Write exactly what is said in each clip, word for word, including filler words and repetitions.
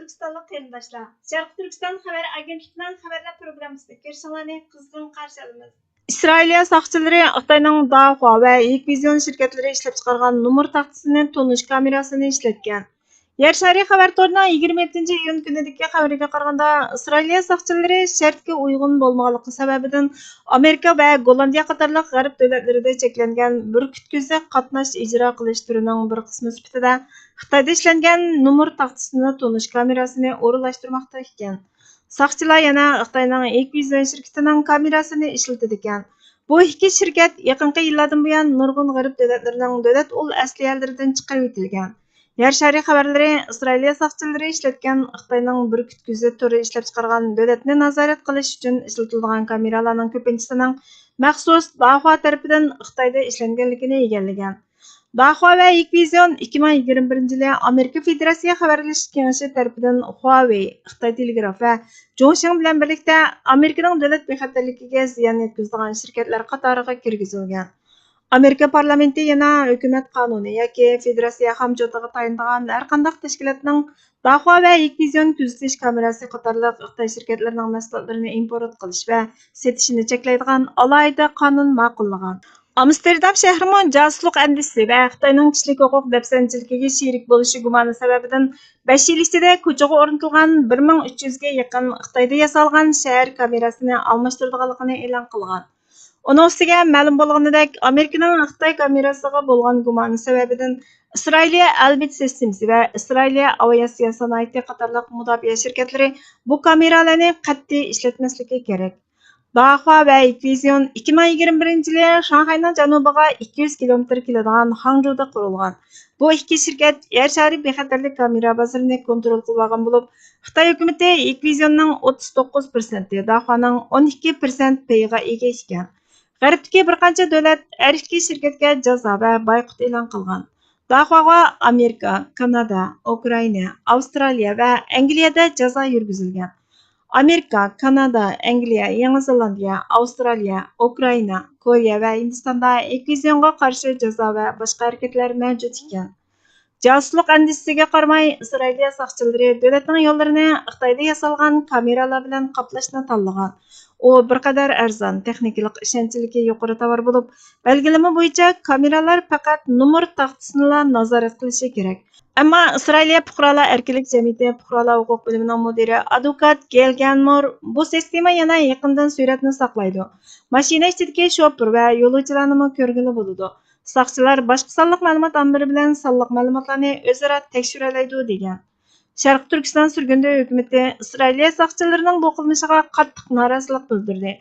تۈركىستانلىق قېرىنداشلار، شەرقىي تۈركىستان خەۋەر ئاگېنتلىقىنىڭ خەۋەرلەر پروگراممىسىغا كىرىشىڭلارنى قىزغىن قارشى ئالىمىز. ئىسرائىلىيە ساقچىلىرى خىتاينىڭ داخۇا ۋە ھىكۋىزيون شىركەتلىرى ئىشلەپچىقارغان نومۇر تاختىسىنى تونۇش كامېراسىنى ئىشلەتكەن. يەر شارى خەۋەر تورىنىڭ يىگىرمە يەتتىنچى ئىيۇن كۈنىدىكى خەۋىرىگە قارىغاندا، ئىسرائىلىيە ساقچىلىرى شەرتكە ئۇيغۇن بولمىغانلىقى سەۋەبىدىن، ئامېرىكا ۋە گوللاندىيە قاتارلىق غەرب دۆلەتلىرىدە چەكلەنگەن بۈركۈت كۆزى قاتناش ئىجرا قىلىش تۈرىنىڭ بىر قىسمى سۈپىتىدە خىتايدا ئىشلەنگەن نومۇر تاختىسىنى تونۇش كامېراسىنى ئورۇنلاشتۇرماقتا ئىكەن. ساقچىلار يەنە خىتاينىڭ ھىكۋىزيون شىركىتىنىڭ كامېراسىنى ئىشلىتىدىكەن. بۇ ئىككى شىركەت يېقىنقى يىللاردىن بۇيان نۇرغۇن غەرب دۆلەتلىرىنىڭ دۆلەت ئۇل ئەسلىھەلىرىدىن چىقىرىۋېتىلگەن. يەر شارى خەۋەرلىرى ئىسرائىلىيە ساقچىلىرى ئىشلەتكەن خىتاينىڭ بۈركۈت كۆزى تورى ئىشلەپچىقارغان دۆلەتنى نازارەت قىلىش ئۈچۈن ئىشلىتىلىدىغان كامېرالارنىڭ كۆپىنچىسىنىڭ مەخسۇس داخۇا تەرىپىدىن خىتايدا ئىشلەنگەنلىكىنى ئىگىلىگەن. داخۇا ۋە ھىكۋىزيون ئىككى مىڭ يىگىرمە بىرىنچى يىلى ئامېرىكا فېدېراتسىيە خەۋەرلىشىش كېڭىشى تەرىپىدىن خۇاۋېي، خىتاي تېلېگراف ۋە جۇڭشىڭ بىلەن بىرلىكتە ئامېرىكىنىڭ دۆلەت بىخەتەرلىكىگە زىيان يەتكۈزىدىغان شىركەتلەر قاتارىغا كىرگۈزۈلگەن. ئامېرىكا پارلامېنتى يەنە ھۆكۈمەت قانۇنى ياكى فېدېراتسىيە خامچوتىغا تايىنىدىغان ھەرقانداق تەشكىلاتنىڭ داخۇا ۋە ھىكۋىزيون كۆزىتىش كامېراسى قاتارلىق خىتاي شىركەتلىرىنىڭ مەھسۇلاتلىرىنى ئىمپورت قىلىش ۋە سېتىشىنى چەكلەيدىغان ئالاھىدە قانۇن ماقۇللىغان. ئامستېردام شەھىرىمۇ جاسۇسلۇق ئەندىشىسى ۋە خىتاينىڭ كىشىلىك ھوقۇق دەپسەندىچىلىكىگە شېرىك بولۇشى گۇمانى سەۋەبىدىن بەش يىل ئىچىدە كوچىغا ئورنىتىلغان بىر مىڭ ئۈچ يۈزگە يېقىن خىتايدا ياسالغان شەھەر كامېراسىنى ئالماشتۇرىدىغانلىقىنى ئېلان قىلغان. ئۇنىڭ ئۈستىگە مەلۇم بولغىنىدەك، ئامېرىكىنىڭ خىتاي كامېراسىغا بولغان گۇمانى سەۋەبىدىن ئىسرائىلىيە ئەلبىت سىستېمىسى ۋە ئىسرائىلىيە ئاۋىئاتسىيە سانائىتى قاتارلىق مۇداپىئە شىركەتلىرى بۇ كامېرالارنى قەتئىي ئىشلەتمەسلىكى كېرەك. داخۇا ۋە ھىكۋىزيون ئىككى مىڭ يىگىرمە بىرىنچى يىلى شاڭخەينىڭ جەنۇبىغا ئىككى يۈز كىلومېتىر كېلىدىغان خاڭجۇدا قۇرۇلغان. بۇ ئىككى شىركەت يەر شارى بىخەتەرلىك كامېرا بازىرىنى كونترول قىلىۋالغان بولۇپ، خىتاي ھۆكۈمىتى ھىكۋىزيوننىڭ ئوتتۇز توققۇز پىرسەنتى، داخۇانىڭ ئون ئىككى پىرسەنت پېيىغا ئىگە ئىكەن. غەربتىكى بىر قانچە دۆلەت ھەر ئىككى شىركەتكە جازا ۋە بايقۇت ئېلان قىلغان. داخۇاغا ئامېرىكا، كانادا، ئۇكرائىنا، ئاۋسترالىيە ۋە ئەنگلىيەدە جازا يۈرگۈزۈلگەن. ئامېرىكا، كانادا، ئەنگلىيە، يېڭى زېلاندىيە، ئاۋسترالىيە، ئۇكرائىنا، كورېيە ۋە ھىندىستاندا ھىكۋىزيونغا قارشى جازا ۋە باشقا ھەرىكەتلەر مەۋجۇت ئىكەن. جاسۇسلۇق ئەندىشىسىگە قارىماي، ئىسرائىلىيە ساقچىلىرى دۆلەتنىڭ يوللىرىنى خىتايدا ياسالغان كامېرالار بىلەن قاپلاشنى تاللىغان. ئۇ بىر قەدەر ئەرزان، تېخنىكىلىق ئىشەنچلىكى يۇقىرى تاۋار بولۇپ، بەلگىلىمە بويىچە كامېرالار پەقەت نومۇر تاختىسىنىلا نازارەت قىلىشى كېرەك. ئەمما ئىسرائىلىيە پۇقرالار ئەركىنلىك جەمئىيىتى پۇقرالار ھوقۇق بۆلۈمىنىڭ مۇدىرى ئادۋوكات گېل گەنمور بۇ سىستېما يەنە يېقىندىن سۈرئەتنى ساقلايدۇ. ماشىنا ئىچىدىكى شوپۇر ۋە يولۇچىلارنىمۇ كۆرگىلى بولىدۇ. ساقچىلار باشقا سانلىق مەلۇمات ئامبىرى بىلەن سانلىق مەلۇماتلارنى ئۆزئارا تەكشۈرەلەيدۇ، دېگەن. شەرقىي تۈركىستان سۈرگۈندە ھۆكۈمىتى ئىسرائىلىيە ساقچىلىرىنىڭ بۇ قىلمىشىغا قاتتىق نارازىلىق بىلدۈردى.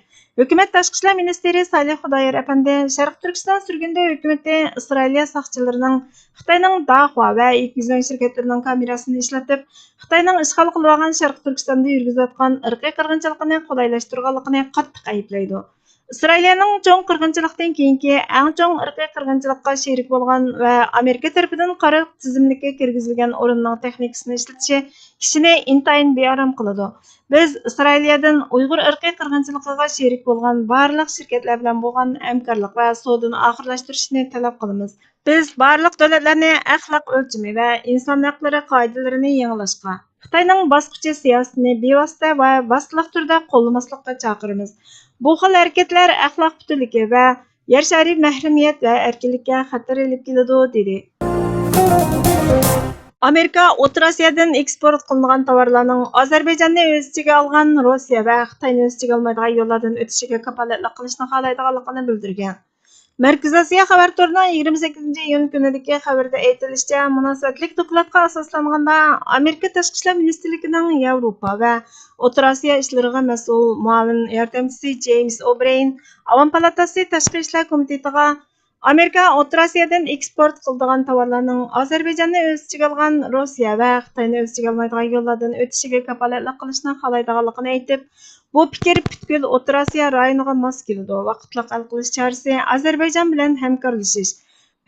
ھۆكۈمەت تاشقى ئىشلار مىنىستىرى سالىھ خۇدايار ئەپەندى شەرقىي تۈركىستان سۈرگۈندە ھۆكۈمىتى ئىسرائىلىيە ساقچىلىرىنىڭ خىتاينىڭ داخۇا ۋە ئىكۋىزيون شىركەتلىرىنىڭ كامېراسىنى ئىشلىتىپ، خىتاينىڭ ئىشغال قىلىۋالغان شەرقىي تۈركىستاندا يۈرگۈزۈۋاتقان ئىرقىي قىرغىنچىلىقىنى قولايلاشتۇرغانلىقىنى قاتتىق ئەيىبلەيدۇ. ئىسرائىلىيەنىڭ چوڭ قىرغىنچىلىقتىن كېيىنكى ئەڭ چوڭ ئىرقىي قىرغىنچىلىققا شېرىك بولغان ۋە ئامېرىكا تەرىپىدىن قارا تىزىملىككە كىرگۈزۈلگەن ئورۇننىڭ تېخنىكىسىنى ئىشلىتىشى كىشىنى ئىنتايىن بىئارام قىلىدۇ. بىز ئىسرائىلىيەدىن ئۇيغۇر ئىرقىي قىرغىنچىلىقىغا شېرىك بولغان بارلىق شىركەتلەر بىلەن بولغان ھەمكارلىق ۋە سودىنى ئاخىرلاشتۇرۇشنى تەلەپ قىلىمىز. بىز بارلىق دۆلەتلەرنى ئەخلاق ئۆلچىمى ۋە ئىنسان ھەقلىرى قائىدىلىرىنى يېڭىلاشقا، خىتاينىڭ باسقۇچى سىياسىتىنى بىۋاسىتە ۋە ۋاسىتىلىق تۈردە قوللىماسلىققا چاقىرىمىز. بۇ خىل ھەرىكەتلەر ئەخلاق پۈتۈنلۈكى ۋە يەر شارى مەھرىمىيەت ۋە ئەركىنلىككە خەتەر ئېلىپ كېلىدۇ، دېدى. ئامېرىكا ئوتتۇرا ئاسىيادىن ئېكسپورت قىلىنغان تاۋارلارنىڭ ئازەربەيجاننى ئۆز ئىچىگە ئالغان روسىيە ۋە خىتاينى ئۆز ئىچىگە ئالمايدىغان يوللاردىن ئۆتۈشىگە كاپالەتلىك قىلىشنى خالايدىغانلىقىنى بىلدۈرگەن. مەركىزىي ئاسىيا خەۋەر تورىنىڭ يىگىرمە سەككىزىنچى ئىيۇن كۈنىدىكى خەۋىرىدە ئېيتىلىشىچە، مۇناسىۋەتلىك دوكلاتقا ئاساسلانغاندا، ئامېرىكا تاشقى ئىشلار مىنىستىرلىكىنىڭ ياۋروپا ۋە ئوتتۇرا ئاسىيا ئىشلىرىغا مەسئۇل مۇئاۋىن ياردەمچىسى جېيمس ئوبرېين ئاۋام پالاتاسى تاشقى ئىشلار كومىتېتىغا ئامېرىكا ئوتتۇرا ئاسىيادىن ئېكسپورت قىلىدىغان تاۋارلارنىڭ ئازەربەيجاننى ئۆز ئىچىگە ئالغان روسىيە ۋە خىتاينى ئۆز ئىچىگە ئالمايدىغان يوللاردىن ئۆتۈشىگە كاپالەتلىك قىلىشنى خالايدىغانلىقىنى ئېيتىپ، بۇ پىكىر پۈتكۈل ئوتتۇرا ئاسىيا رايونىغا ماس كېلىدۇ، ۋاقىتلىق ھەل قىلىش چارىسى ئازەربەيجان بىلەن ھەمكارلىشىش،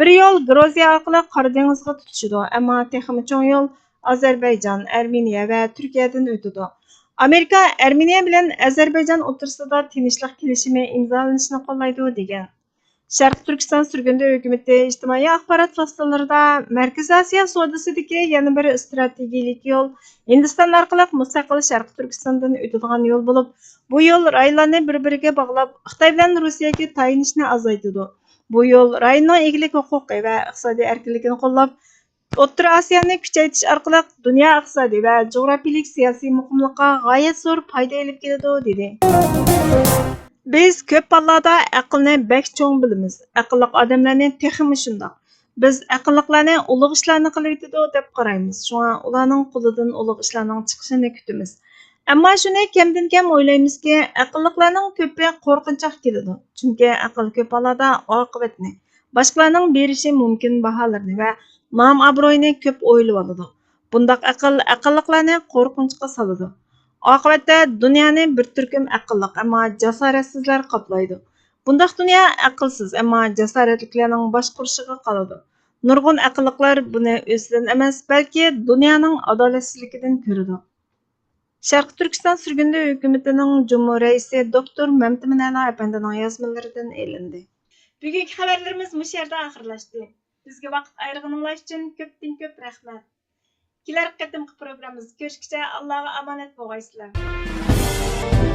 بىر يول گرۇزىيە ئارقىلىق قارا دېڭىزغا تۇتىشىدۇ، ئەمما تېخىمۇ چوڭ يول ئازەربەيجان، ئەرمېنىيە ۋە تۈركىيەدىن ئۆتىدۇ. ئامېرىكا ئەرمېنىيە بىلەن ئەزەربەيجان ئوتتۇرىسىدا تىنچلىق كېلىشىمى ئىمزالىنىشىنى قوللايدۇ، دېگەن. شەرقىي تۈركىستان سۈرگۈندە ھۆكۈمىتى ئىجتىمائىي ئاخبارات ۋاسىتىلىرىدا مەركىزىي ئاسىيا سودىسىدىكى يەنە بىر ئىستراتېگىيىلىك يول ھىندىستان ئارقىلىق مۇستەقىل شەرقىي تۈركىستاندىن ئۆتىدىغان يول بولۇپ، بۇ يول رايونلارنى بىر-بىرىگە باغلاپ، خىتاي بىلەن روسىيەگە تايىنىشنى ئازايتىدۇ. بۇ يول رايوننىڭ ئىگىلىك ھوقۇقى ۋە ئىقتىسادىي ئەركىنلىكىنى قوللاپ، ئوتتۇرا ئاسىيانى كۈچەيتىش ئارقىلىق دۇنيا ئىقتىسادىي ۋە جۇغراپىيىلىك سىياسىي مۇقىملىققا غايەت زور پايدا ئېلىپ كېلىدۇ، دېدى. بىز كۆپ ھاللاردا ئەقىلنى بەك چوڭ بىلىمىز. ئەقىللىق ئادەملەرنى تېخىمۇ شۇنداق. بىز ئەقىللىقلارنى ئۇلۇغ ئىشلارنى قىلىۋېتىدۇ دەپ قارايمىز. شۇڭا ئۇلارنىڭ قولىدىن ئۇلۇغ ئىشلارنىڭ چىقىشىنى كۈتىمىز. ئەمما شۇنى كەمدىن كەم ئويلايمىزكى، ئەقىللىقلارنىڭ كۆپى قورقۇنچاق كېلىدۇ. چۈنكى ئەقىل كۆپ ھاللاردا ئاقىۋەتنى، باشقىلارنىڭ بېرىشى مۇمكىن باھالىرىنى ۋە نام-ئابرۇينى كۆپ ئويلىۋالىدۇ. بۇنداق ئەقىل ئەقىللىقلارنى قورقۇنچقا سالىدۇ. ئاقىۋەتتە دۇنيانى بىر تۈركۈم ئەقىللىق، ئەمما جاسارەتسىزلەر قاپلايدۇ. بۇنداق دۇنيا ئەقىلسىز، ئەمما جاسارەتلىكلەرنىڭ باشقۇرۇشىغا قالىدۇ. نۇرغۇن ئەقىللىقلار بۇنى ئۆزىدىن ئەمەس، بەلكى دۇنيانىڭ ئادالەتسىزلىكىدىن كۆرىدۇ. شەرقىي تۈركىستان سۈرگۈندە ھۆكۈمىتىنىڭ جۇمھۇر رەئىسى دوكتور مەمتىمىن ئەلا ئەپەندىنىڭ يازمىلىرىدىن ئېلىندى. بۈگۈنكى خەۋەرلىرىمىز مۇشۇ يەردە ئاخىرلاشتى. بىزگە ۋاقىت ئايرىغىنىڭلار ئۈچۈن كۆپتىن كۆپ رەھمەت. كېلەر قېتىمقى پروگراممىمىزدا كۆرۈشكىچە ئاللاغا ئامانەت بولغايسىلەر.